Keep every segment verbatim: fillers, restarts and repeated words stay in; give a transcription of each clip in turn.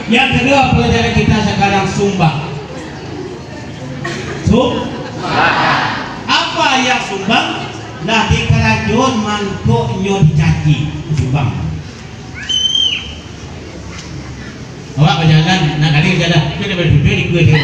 Yang kedua, pelajaran kita sekarang sumbang. Sum-, apa yang sumbang? Lah dikarajoan mangkoknyo dicaci. Sumbang. Awak bajalan, nak kali bajalan. Itu dia berduduak di gua dia.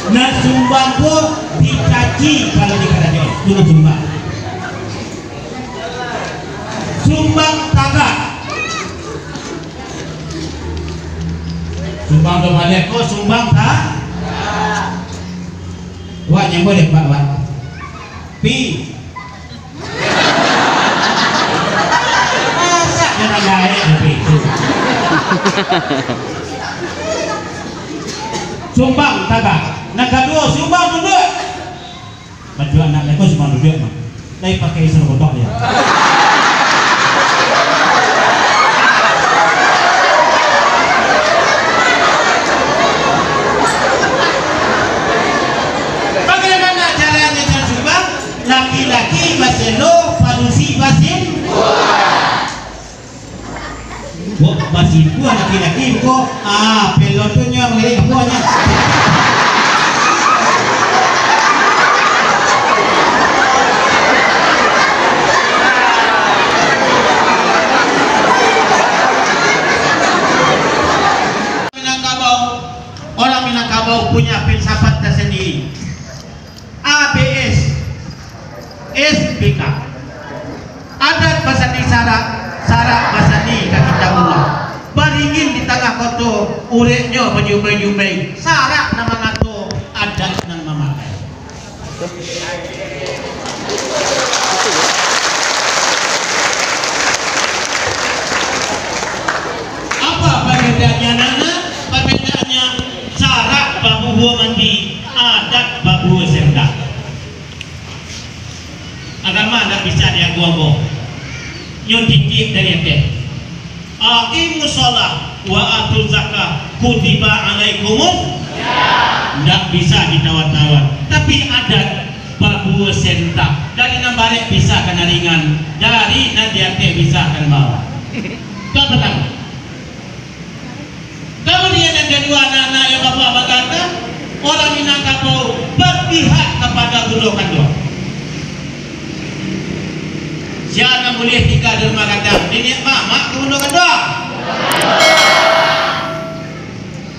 Nah, sumbang tu dicaci kalau di karajo. Itu nah sumbang. Sumbang tagak. Sumbang tu baliak ko sumbang ta-, wak nyambo dek Pak, wak. Pi. Masak jangan gaek tapi itu. Sumbang tagak. Nan kaduo, sumbang duduak. Batua anak leko sumbang duduak mah. Lai pakai sarakotok dia. Bagaimana caranya cara sumbang? Laki-laki baselo, padusi basin. Wah, basimpuah laki-laki ko. Ah, pelon tu nyo mangirik apuanyo. Minangkabau, orang Minangkabau punya filsafat tersendiri. A B S, S B K. Adat basandi sarak, sarak basandi ka Kitabullah. Baringin di tangah koto, ureknyo bajumbai-jumbai. Sarak nan mangato, adat nan mamakai. Apa parbedaannyo, anak-anak? Parbedaannyo, sarak babubuah mandi, adat babubuah sendak. Agama ndak bisa diago-ago. Nyo titiak dari ateh. Aqimus shalah wa atuz zakah kutiba alaikumus. Ndak bisa ditawar-tawar. Tapi adat babuah sendak. Dari nan barek bisa ka nan ringan, dari nan di ateh bisa ka nan bawah. Itu yang pertama. Kamudian, yang kadua, anak-anak yang Bapak banggakan, orang Minangkabau berpihak kapada bundo kanduang. Sia nan buliah tingga di rumah gadang, niniak mamak ka bundo kanduang?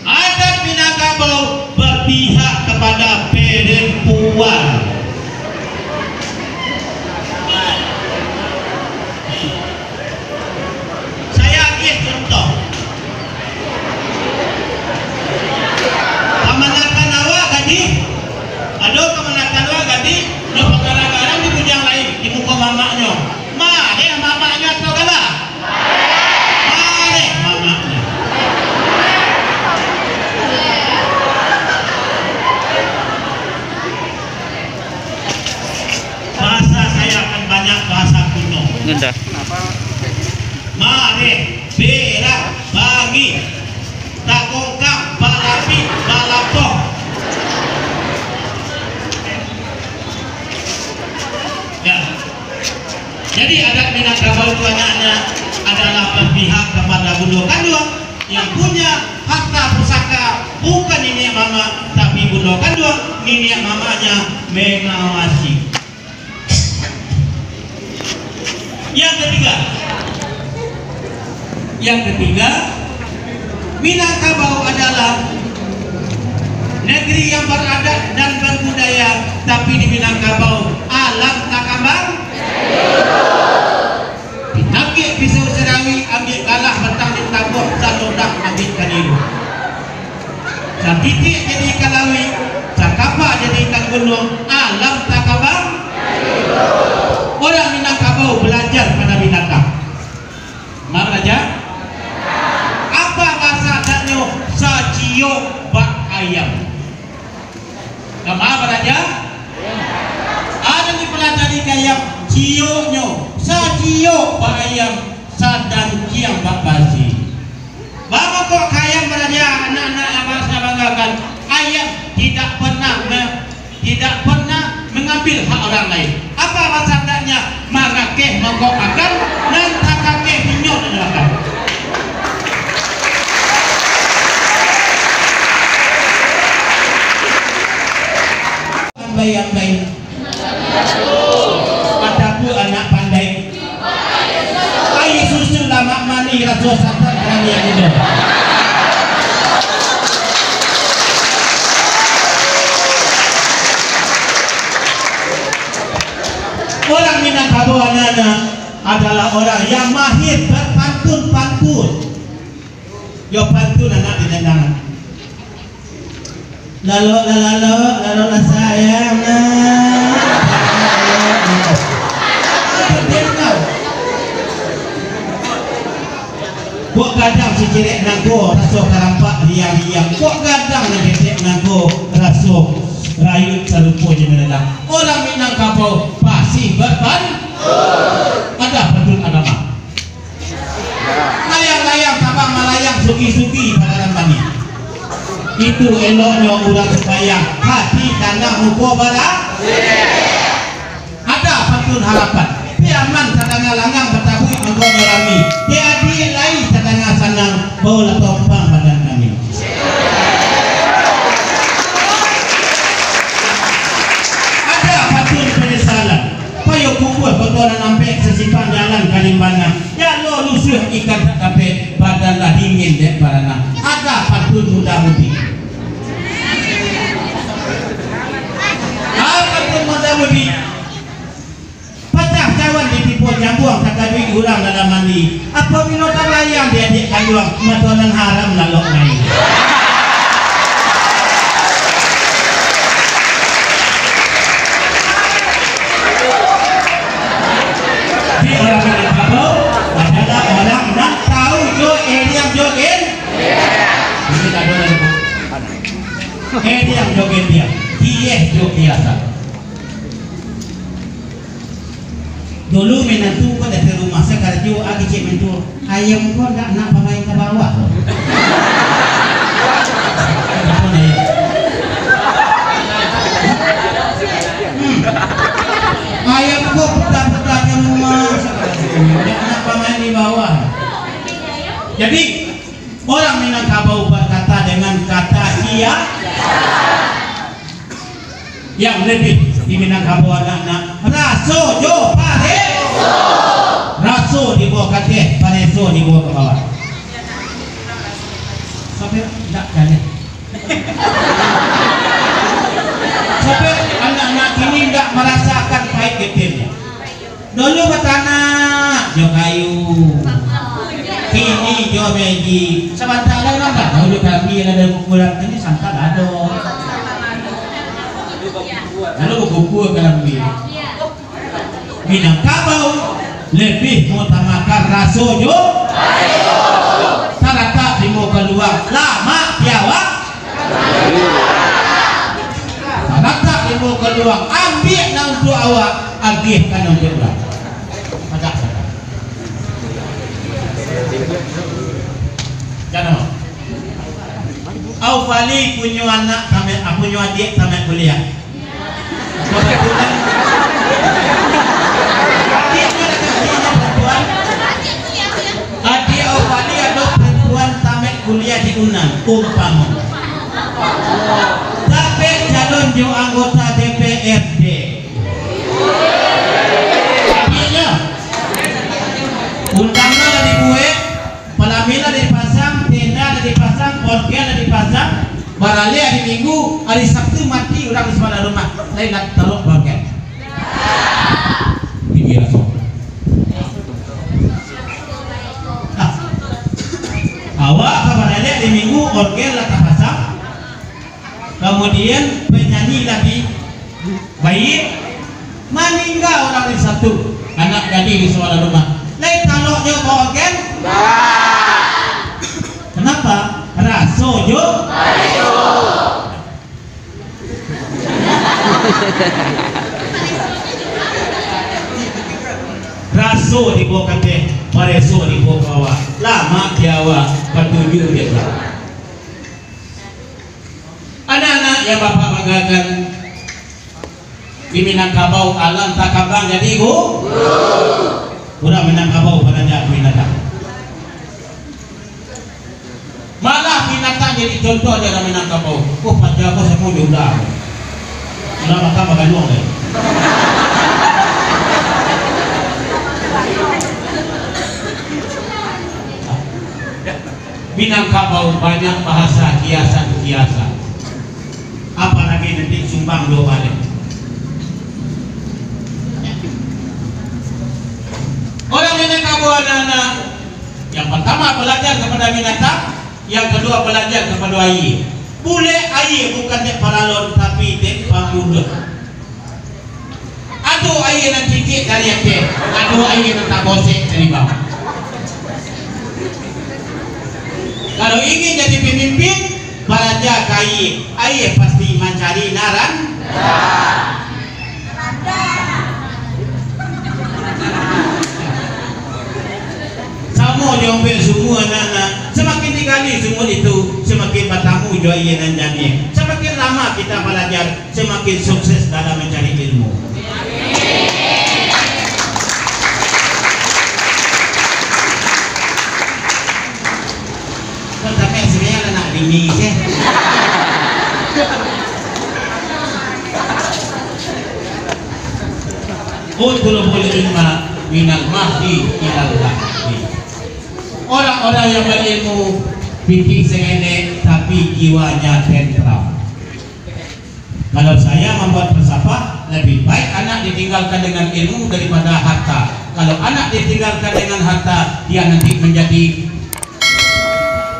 Adat Minangkabau berpihak kapada perempuan. Saya agiah contoh. Kamanakan awak gadih, ado kamanakan awak gadih, nyo panggarang-garang di bujang lain, di muko mamaknyo. Mareh mamaknyo atau galak? Mareh mamaknyo. Bahasa saya akan banyak bahasa kuno. Indah. Mareh, berak, bangih, takongkang, balapik, balapoh. Ya. Jadi, adat Minangkabau itu anaknya adalah berpihak kepada bundo kanduang. Yang punya harta pusaka bukan niniak mamak, tapi bundo kanduang, niniak mamaknya mengawasi. Yang ketiga, yang ketiga, Minangkabau adalah negeri yang beradat dan berbudaya, tapi di Minangkabau alam takambang. Pinangkek pisau sarawi, ambiak galah batang di tabuah, salodah ambiak kaniru. Satitiak jadi ikan lawi, sakapa jadi ikan gunuang, alam takambang. Orang Minangkabau balajar pada binatang. Ma balajar? Apa bahasa adatnyo? Saciok bak ayam. Kama baraja? Adan dipelajari ka ayam, cioknyo, saciok bak ayam, sadankiang bak basi. Bamangkok ka ayam baraja, anak-anak yang sangat banggakan. Ayam tidak pernah me-, tidak pernah mengambil hak orang lain. Apa bahasa andaknya? Mangakeh mangkok makan, nan takakeh inyo nan makan. Ambai-ambai. Mata pun anak pandai. Aia susu lamak manih raso santan karaniang itu. Orang Minangkabau anak-anak adalah orang yang mahir berpantun-pantun. Yo pantun anak di tangan. Lalok lah lalok, lalok lah sayang, nah. Kok gadang si cirek nangko, raso karampak liang-liang. Kok gadang nan ketek nangko, raso rayuik sarupo jo menelang. Orang Minangkabau pasti berpan-, ada pantun agama. Layang-layang tabang malayang, suki-suki padaran bani. Itu eloknyo urang sumbayang, hati tanang muko bara-, ada pantun harapan. Piaman tadanga langang, batabuik mangkonyo rami. Di adiak lai tadanga sanang, baolah tompang badan kami. Ada pantun penyesalan. Payo kubuah koto nan ampek, sasimpang jalan ka Limbanang. Jalo lusuah ikan tak dapek, badan lah dingin dek baranang. Ada pantun muda mudi. Ah, pantun muda mudi. Pacah cawan ditipo cambuang, takaduik urang dalam mandi. Apabilo tabayang di adiak kanduang, mato nan haram lalok lai. Di orang Minangkabau adalah orang nan tahu jo eriang jo gen-, ini tak ada lagi. Eriang jo gendiang, kieh jo kiasan. Dulu minantu ko datang rumah, sakarajo a kecek minantu, "Ayam ko ndak nak pamain ka bawah." Hmm. Ayam ko puta-puta di rumah, sakarajo ndak nak pamain di bawah. Jadi, orang Minangkabau berkata dengan kata sia. Yang lebih di Minangkabau anak-anak, raso jo pareso. Raso dibawa ka ateh, pareso dibawa ka bawah. Sampai ndak jaleh. Sampai anak-anak kini ndak marasakan pahit getirnyo. Dulu batanak jo kayu, kini jo magic. Sabanta lai urang baru jo kalambia nan ado ukuran, kini santa ado. Lalu bakukuah kalambia. Minangkabau labiah mautamakan raso jo, taratak di muko luang, lamak di awak. Taratak di muko luang, ambiak nan untuak awak, agiahkan nan untuak urang. Padah. Jan. Aufali punyo anak tamaik, ah, punyo adiak tamaik kuliah. Adiak Aufali ado parampuan tamaik kuliah di Unan, umpamo. Dapek calon jo anggota D P R D. Adiaknyo, undangan lah dibuek, palaminan lah dipasang, tenda lah dipasang, orgen lah dipasang. Baralek ari Minggu, ari Sabtu mati urang di sabalah rumah. Lain lah taruak orgen. Tinggi raso. Nah, awak ka baralek ari Minggu, orgen lah tapasang. Kamudian, panyanyi lah di Baik, maningga urang di satu, anak gadih di sabalah rumah. Lai taruak jo baorgen? Ndak. Kenapa? Raso jo? Raso dibawa ka ateh, pareso dibawa ka bawah. Lamak di awak, patuju di awak. Anak Yang Bapak banggakan di Minangkabau, alam takambang jadi gu-, urang Minangkabau balajar di Minangkabau. Malah binatang jadi contoh di dalam Minangkabau. Oh, paja ko samo jo uda. Uda makan bagaluang deh. Minangkabau banyak bahasa kiasan-kiasan. Apalagi nanti sumbang duo baleh. Orang Minangkabau anak-anak, yang pertama belajar kepada binatang, yang kedua belajar kepada aia. Bulek aia bukan dek paralon, tapi dek pamuluah. Ado aia nan cicik dari ateh, ado aia nan tabosek dari bawah. Kalau ingin jadi pemimpin, balaja ka aia. Aia pasti mancari naran. Samo jo ombek sumua, anak-anak. Samakin digali sumua itu, samakin batamu jo aia nan janiah. Samakin lama kita balajar, samakin sukses dalam mancari ilmu. Kau sampai sebenarnya anak bini sih. Utlubul ilma minal mahdi ilal lahdi. Orang-orang yang berilmu, pitih sengenek, tapi jiwanya tentram. Kalau saya membuat falsafah, lebih baik anak ditinggalkan dengan ilmu daripada harta. Kalau anak ditinggalkan dengan harta, dia nanti menjadi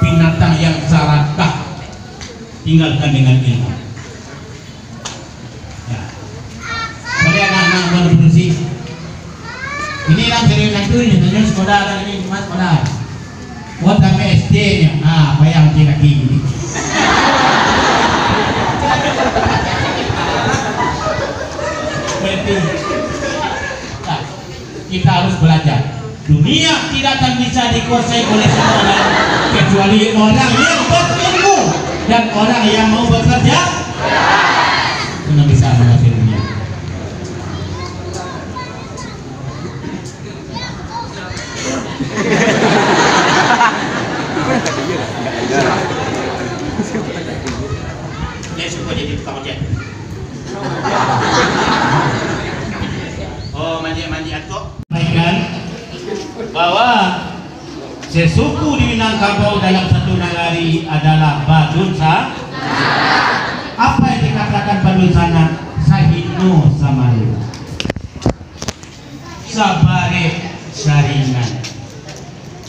binatang yang serakah. Tinggalkan dengan ilmu. Ya. Boleh anak-anak berfungsi. Ini lah sering nantu ini, tanya sekolah lah ini, mas sekolah. Wah, sampai S D-nya. Ah, bayang dia lagi ini. Berarti, nah, kita harus belajar. Dunia tidak akan bisa dikuasai oleh semua orang, kecuali orang yang berilmu dan orang yang mau bekerja. Itu yang bisa menguasai dunia. Dia suka jadi tukang ojek. Oh, manjek-manjek atok. Sampaikan bahwa sesuku di Minangkabau dalam satu nagari adalah badunsa-, apa yang dikatakan badunsanak? Sahino samalu, sabarek saringan,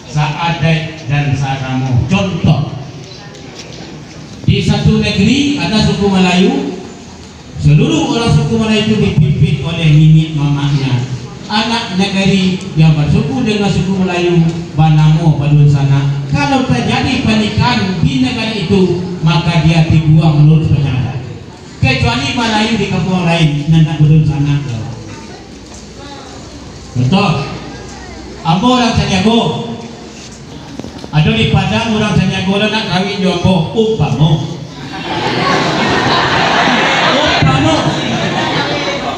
saadaik dan saagamo. Contoh, di satu negeri ada suku Malayu, seluruh orang suku Malayu itu dipimpin oleh niniak mamaknya. Anak negeri yang bersuku dengan suku Malayu banamo badunsanak. Kalau terjadi pernikahan di negeri itu, maka dia dibuang menurut sepanjang adat. Kecuali Malayu di kampuang lain, nan indak badunsanak tu. Contoh, ambo urang Caniago. Ado di Padang urang Caniago lo nak kawin jo ambo, umpamo. Umpamo.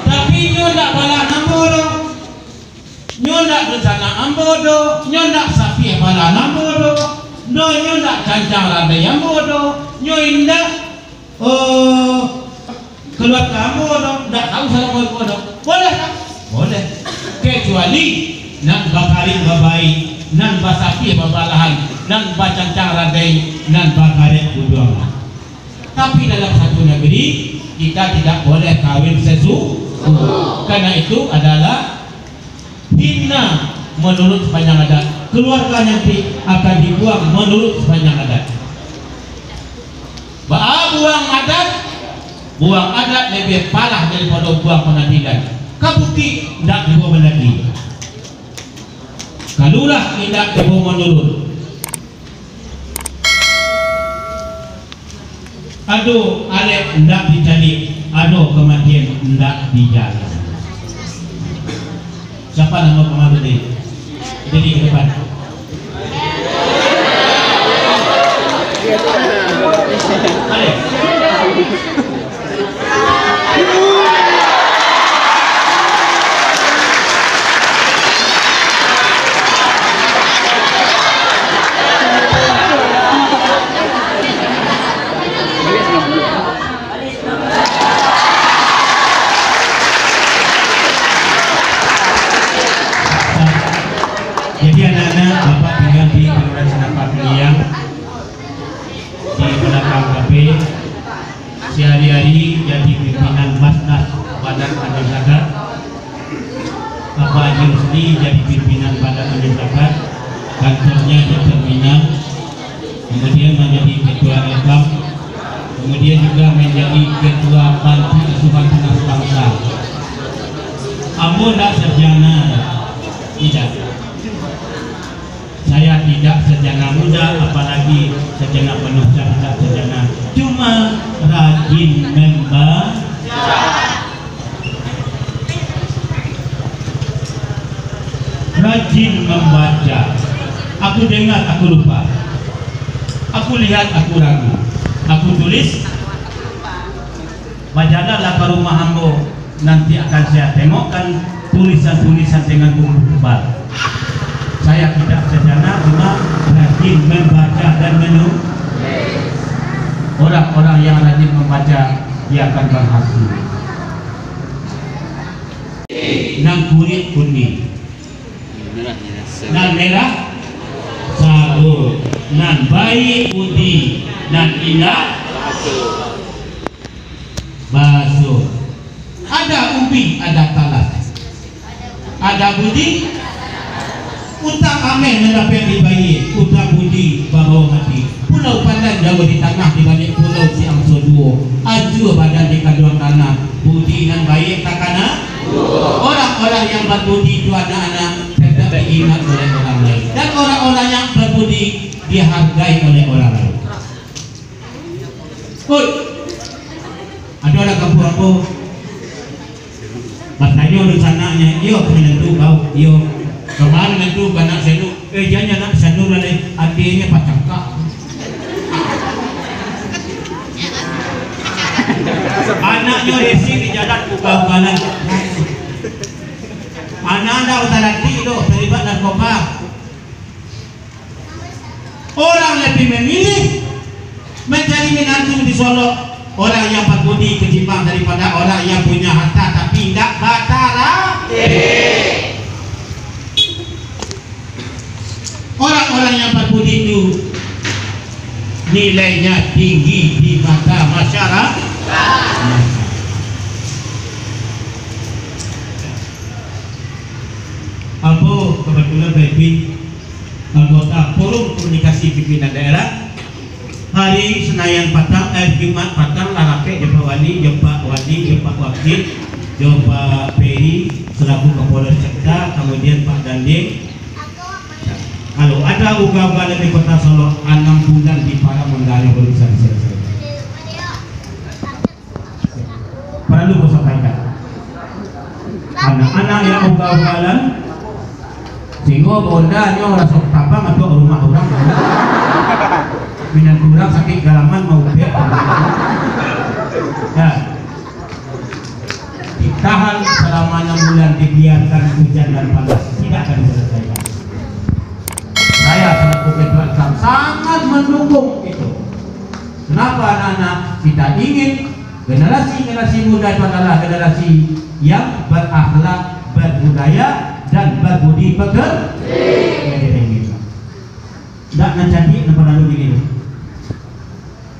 Tapi nyo ndak balahan ambo doh. Nyo ndak dunsanak ambo doh. Nyo ndak sapiah balahan ambo doh. Nyo ndak cancang radai ambo doh. Nyo indak Oh, kaluarga ambo doh, ndak tahu salah ambo doh. Boleh tak? Boleh. Kecuali nan bakarek babaik, nan basapiah babalahan, nan bacancang radai, nan bakarek buduang. Tapi dalam satu negeri, kita tidak boleh kawin sesuku. Karena itu adalah hina menurut sepanjang adat. Keluarga nanti akan dibuang menurut sepanjang adat. Baa buang adat? Buang adat lebih parah daripado buang pangadilan. Ka bukik indak dibawa mandaki. Ka lurah indak dibawa manurun. Ado alek indak dicaliak, ado kamatian indak dijalan. Siapa nama pamalu tadi? Jadi ke depan. Alek. Tidak sarjana muda, apalagi sarjana penuh, tidak sarjana. Cuma rajin membaca. Rajin membaca. Aku dengar, aku lupa. Aku lihat, aku ragu. Aku tulis, bajalanlah ka rumah ambo. Nanti akan saya tengokkan tulisan-tulisan dengan buku tebal. Saya tidak sarjana, cuma rajin membaca dan menulis. Orang-orang yang rajin membaca, dia akan berhasil. Nan kurik kuning, nan merah sabur, nan baiak budi, nan indak baso. Ada ubi, ada talas. Ada budi, utang ameh nan dapek dibaiak, utang budi babawo mati. Pulau Pandan jauah di tangah, di baliak pulau Siang Soduo. Ajua badan di kanduang tanah, budi nan baiak takana. Orang-orang yang berbudi itu anak-anak tetap diingat oleh orang lain. Dan orang-orang yang berbudi dihargai oleh orang lain. Oi, ado urang kampuang ambo batanyo dunsanak nyo, iyo, ka minantu kau, iyo. Kama minantu, ka anak Sanur. Eh, jan anak Sanur lai, atinyo pacangkak. Anaknyo racing di jalan, ugal-ugalan. Anak ndak bataratik doh, tarlibat narkoba. Orang lebih memilih mencari minantu di Solok, orang yang berbudi ketimbang daripada orang yang punya harta tapi indak bataratik. Orang-orang yang berbudi itu nilainya tinggi di mata masyarakat. Ambo kebetulan pimpin anggota Forum Komunikasi Pimpinan Daerah. Hari Senayan patang, eh, Jumat patang lah rapek jo Pak Wali, jo Pak Wali, jo Pak Wakil, jo Pak Peri selaku Kapolres Jakarta, kemudian Pak Dandim. Kalau ada uga-ugalan di Kota Solok, anam bulan di Paramondanyo baru bisa diselesaikan. Paralu ko sampaikan. Anak-anak yang ugal-ugalan, singgo bondanyo raso tabang atau rumah urang. Minantu urang sakik galaman maupek. Ya. Ditahan selama enam bulan, dibiarkan hujan dan panas, tidak akan diselesaikan. Saya selaku ketua Islam sangat mendukung itu. Kenapa anak-anak kita ingin generasi-generasi muda itu adalah generasi yang berakhlak, berbudaya, dan berbudi pekerti? Yang kita inginkan. Ndak nan cadiak nan paralu kini tu.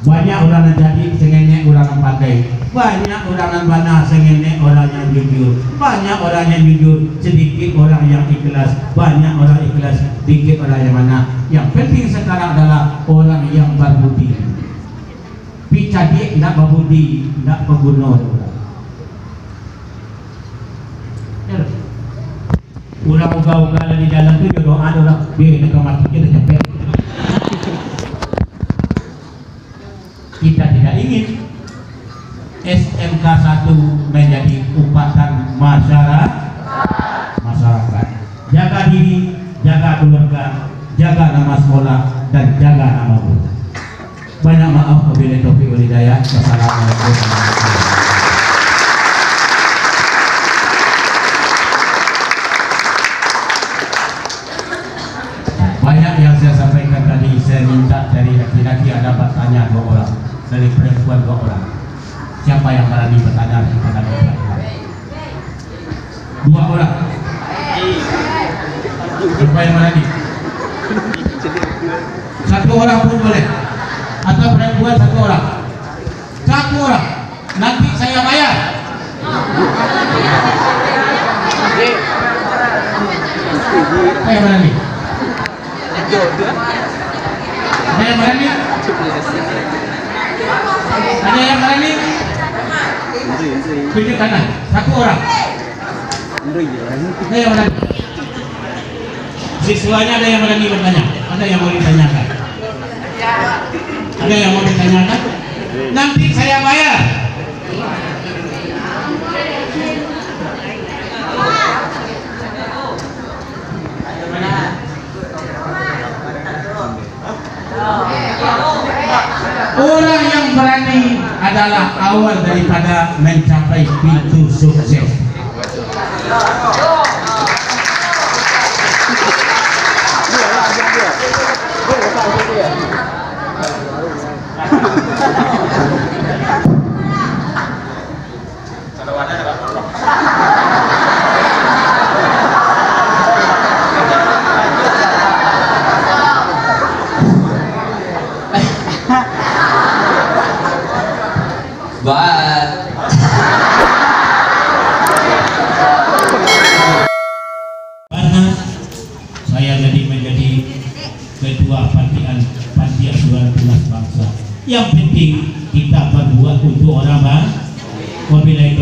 Banyak urang nan cadiak, sangenek urang nan pandai. Banyak urang nan bana, sangenek urang yang jujur. Banyak urang yang jujur, sadikit urang yang ikhlas. Banyak urang ikhlas, dikit urang yang bana. Yang penting sekarang adalah orang yang berbudi. Pi cadiak ndak babudi, ndak baguno doh. Ya. Urang uga-uga lah di dalam tu, jo doa doh lah. Biar nak mati kita capek. Kita tidak ingin S M K satu menjadi upatan masyara-, masyarakat. Jaga diri, jaga keluarga, jaga nama sekolah, dan jaga nama guru. Banyak maaf, wabillahi taufiq wal hidayah. Wassalamualaikum warahmatullahi wabarakatuh. Banyak yang saya sampaikan tadi, saya minta dari laki-laki ada bertanya dua orang, dari perempuan dua orang. Siapa yang berani bertanya kepada perempuan? Dua orang. Siapa yang berani? Satu orang pun boleh. Atau perempuan satu orang. Satu orang. Nanti saya bayar. Siapa yang berani? Ada yang berani? Ada yang berani? Tunjuk tangan. Satu orang. Ada yang berani? Siswanya ada yang berani bertanya? Ada yang mau ditanyakan? Ada yang mau ditanyakan? Nanti saya bayar. Orang yang berani adalah awal daripada mencapai pintu sukses. Bat. Karena saya tadi menjadi ketua panti, panti asuhan tunas bangsa. Yang penting kita berbuat untuk orang banyak. Wabillahi